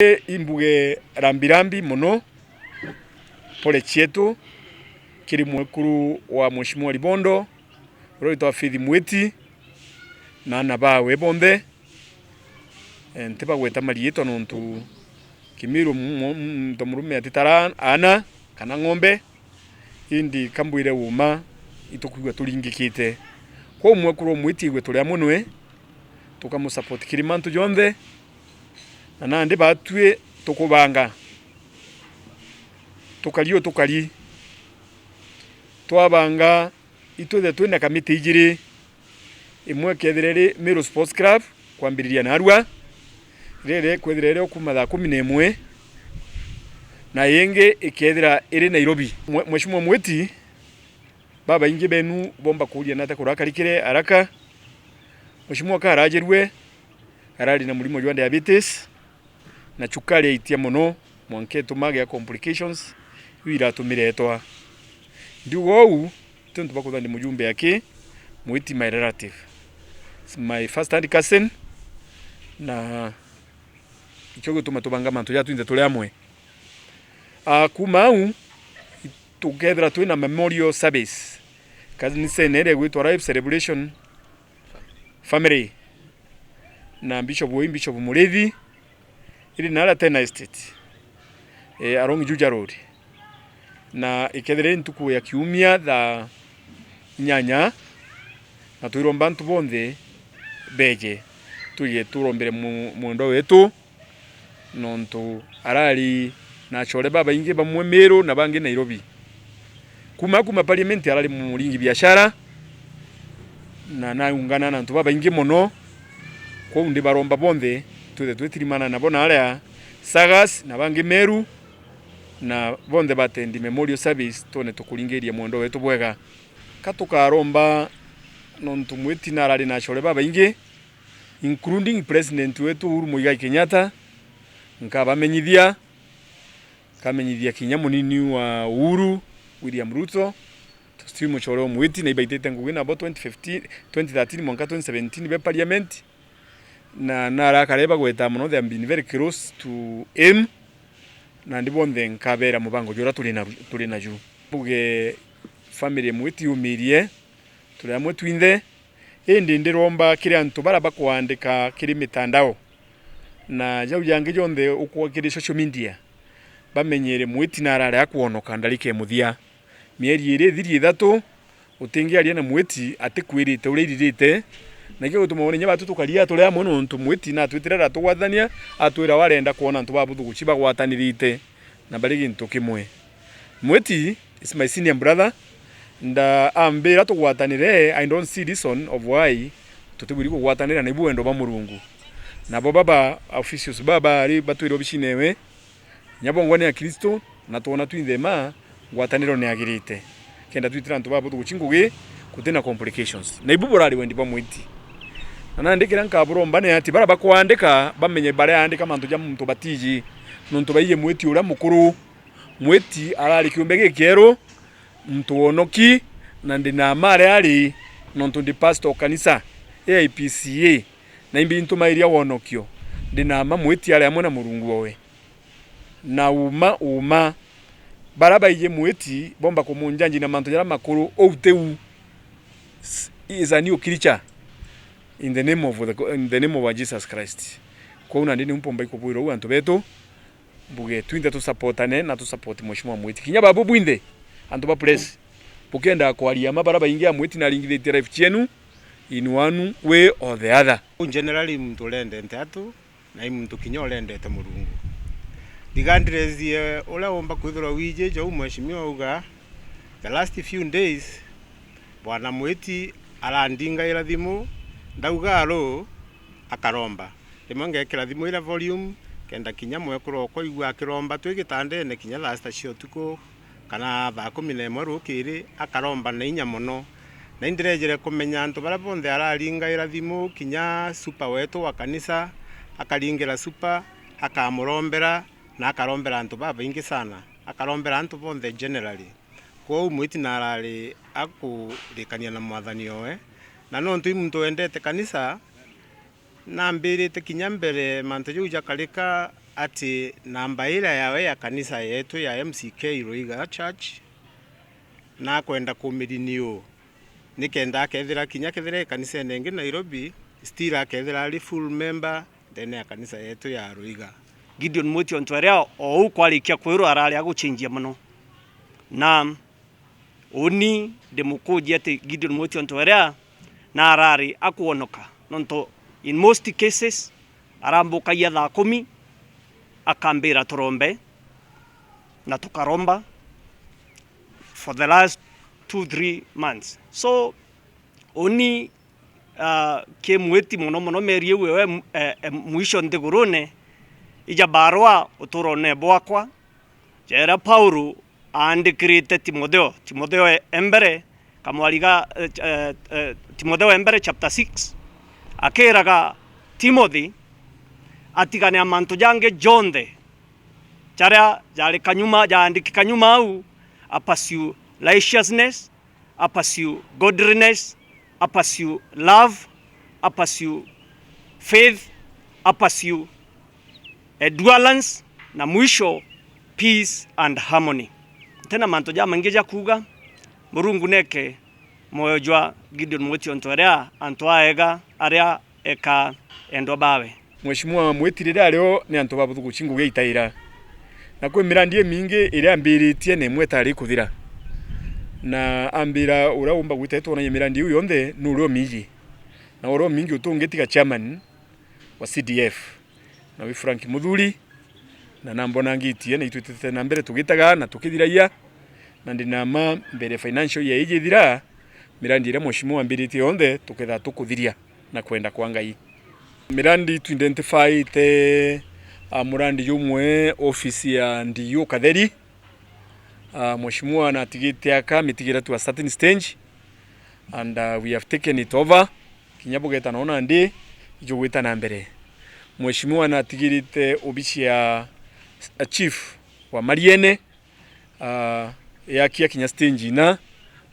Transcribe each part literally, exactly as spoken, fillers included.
Imbuge rambirambi mono, pole cietu kiri mwekuru wa Mheshimiwa Ribondo, uria witwa Faith Mwiti, na ana bawe bonthe. Eh, ntibagweta mariitwa nontu kimiru mu-, mu-, muntu murume atitara aana kana ng'ombe, indi kambwire uuma itukwigua turingikite. Kwou mwekuru umwitiigwe turi amwe nwe, tukamusupport kiri mantu jonthe, na nandi batwi tukubanga tukari u tukari. Twabanga itwithe twina kamiti ijiri, imwe ikethira iri Meru Sports Club kwambiriria narua, riria ikwethira iri o kuuma thaa kumi na imwe, na ingi ikethira iri Nairobi. Mwe-, Mheshimiwa Mwiti, babaingi benu bomba kuuria nata kurakarikire haraka. Mheshimiwa karajirue, arari na murimo jwa diabetes, na cukari aitia mono, mwanka ituma agia complications, iu iratumire etwa. Ndiuga uu, ti untu bwa kwithwa ndi mujumbe aki, Mwiti my relative. It's my first hand cousin, na ikio gituma tubanga mantu ja twinthe turi amwe. Ah, kuuma au, tukethira twina memorial service kanisene iria igwitwa Life Celebration Family, na Bishop uu, Bishop Murithi, iri naria Tena Estate, eh, along Juja Road. Na ikethira iri ntuku ya kiumia thaa inyanya, na twiromba antu bonthe beje, twije turombere mu-, mwendwa wetu, nontu arari na achore babaingi, bamwe Meru na bangi Nairobi. Kuuma, kuuma parliament arari muringi biashara, na naungana na antu babaingi mono. Kwou ndibaromba bonthe twithe twitirimana nabo naria Sagas na bangi Meru, na bonthe batendi memorial service, twone tukuringiria mwendwa wetu bwega. Ka tukaromba, nontu Mwiti narari na achore babaingi, including President wetu Uhuru Muigai Kenyatta, nkabamenyithia, nkamenyithia kinya munini wa Uhuru, William Ruto, still muchore o Mwiti, na ibaitite ngugi nabo twenty fifteen, twenty thirteen mwanka twenty seventeen be parliament, na narakare bagweta mono, they have been very close to him, na ndi bonthe nkabera mubango juria turi na, turi naju. Mbuge family Mwiti yumirie, turi amwe twinthe, indi ndiromba kiri antu bara bakwandika kiri mitandao na jau jangi jonthe ukwa kiri social media, bamenyere Mwiti narare akwonoka ndarika ya muthia. Mieri iri ithiri ithatu, utingiaria na Mwiti atikwirite uria iririte, na ikio gituma wone inya batu tukaria turi amwe, nontu Mwiti natwitire aratugwatania, atwira we arenda kwona antu ba buthuguci bagwatanirite na bari gintu kimwe. Mwiti is my senior brother, nda ambira tugwatanire, I don't see reason of why tutibwiri kugwatanira na ibu wendo bwa Murungu. Nabo baba officials baba ari batwire obicine ewe, inya bongwa ni Akristo, na twona twinthe ma ngwataniro ni agirite, kenda twitira antu ba buthuguci ngugi, gutina complications. Na ibu burari wendi bwa Mwiti. Na nandi kiria nkaburomba ni ati bara bakwandika bamenye baria andika mantu ja muntu batiji, nontu baiji Mwiti uria mukuru. Mwiti arari kiumbe gikieru, muntu wonoki, na ndi na ma aria ari, nontu ndi pastor o kanisa A I P C A, na imbi intumairia wonokio. Ndi na ma Mwiti ari amwe na Murungu owe. Na uma, uma, bara baiji Mwiti bomba kumunjanji na mantu jaria makuru, ou tiu. S-, is a new creature in the name of the, in the name of Jesus Christ. Kwou nandi niu mpomba ikubwira uu antu betu, mbuge twinthe tusupportane na tusupport Mheshimiwa Mwiti. Kinya babu bwinthe, antu ba press, bukenda kwaria ma bara baingi a Mwiti naringithitie life cienu in one way or the other. Generally, muntu urendete atu, na i muntu kinya urendete Murungu. Ndigandirezie uria umba kwithirwa wiji jau Mheshimiwa auga, the last few days, Bwana Mwiti arandingaira thimu, ndauga alo, akaromba. Rimwe ngekira thimu ira volume, kenda kinya mwekuru okwa aigua akiromba twi gitandene kinya thaa sita cia utuku, kana thaa kumi na imwe rukiri, akaromba na inya mono. Na indirejire kumenya antu baria bonthe araringaira thimu, kinya super wetu wa kanisa, akaringira super, akamurombera, na akarombera antu babaingi sana. Akarombera antu bonthe generally. Kwou Mwiti narari akurikania na mwathani owe. Na nontu i muntu wendete kanisa, nambirite kinya mbere mantu jau jakarika, ati namba iria yawe ya kanisa yetu ya M C K Ruiga Church, na akwenda kumirenew, nikenda akethira kinya kethira e kanisene ingi Nairobi, still akethira ari full member ndene ya kanisa yetu ya Ruiga. Gideon Mwiti ontu aria o uu kwarikia kwirwa arari aguchenjia mono. Na uni ndimukuji ati Gideon Mwiti ontu aria na arari akwonoka, nontu in most cases arambukagia thaa kumi, akambira turombe, na tukaromba for the last two, three months. So, uni, ah, ki mwiti mono mono meri iu ewe, eh, eh, mwisho nthigurune, ija barua uturone bwakwa, jera Paulo aandikirite Timotheo, Timotheo e, e mbere, kamwariga, eh, eh, eh, Timotheo e mbere chapter six, akiraga Timothy atigane na mantu jangi jonthe jaria jari kanyuma, jaandiki kanyuma au, a pursue righteousness, a pursue godliness, a pursue love, a pursue faith, a pursue endurance, na mwisho, peace and harmony. Ntina mantu jamaingi ja kuuga, Murungu neke mwoyo jwa Gideon Mwiti ontu aria antu aega aria eka endwa bawe. Mheshimiwa Mwiti riria ario ni antu babuthukuci ngugi itaira. Na kwi mirandi imingi iria ambiritie na imwe itari kuthira. Na ambira uria umba gwita itwona ya mirandi iu yonthe ni uria umiji. Na uria umingi utungi tiga chairman wa C D F. Na wi Frank Muthuri, na nambona ngitie na itwitite na mbere tugitaga na tukithiragia, na ndi na ma mbere financial year iji ithira, mirandi iria mheshimiwa ambiritie yonthe tuketha tukuthiria na kwenda kwa Ngai. Mirandi tu identifyite, ah, murandi jumwe ofisi ya D U Katheri. Ah, mheshimiwa natigite aka mitigira to a certain stage, and, ah, we have taken it over. Kinya bugeta nona ndi ijugwita na mbere. Mheshimiwa natigirite obici ya, ya chief wa Mariene, ah, yakia kinya stage ina,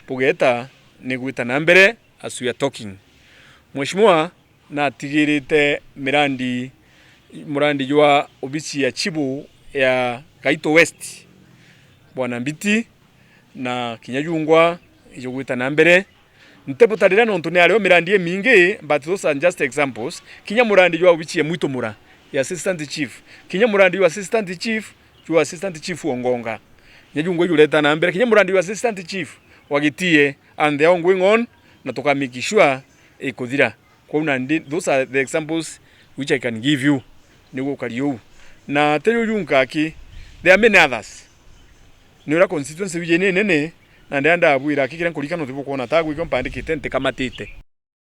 bugeta ni gwita na mbere as we are talking. Mheshimiwa natigirite mirandi, murandi jwa obici ya chibu ya Gaito West, Bwana Mbiti, na kinya jungwa ijugwita na mbere. Ntibutarira nontu ni ario mirandi imingi, but those are just examples. Kinya murandi jwa obici ya Mwitumura, ya assistant chief. Kinya murandi jwa assistant chief, jwa assistant chief Ongonga. Kinya jungwa ijureta na mbere. Kinya murandi jwa assistant chief wa Gitie, and they are ongoing on, na tuka make sure ikuthira. Kwou nandi, those are the examples which I can give you. Niguo ukari uu. Na ti juju nka aki, there are many others. Ni uria constituency wiji ni nene, na ndia ndabwira aki kiria nkurikana utibukwona ta gwikio mpandikite ntikamatite.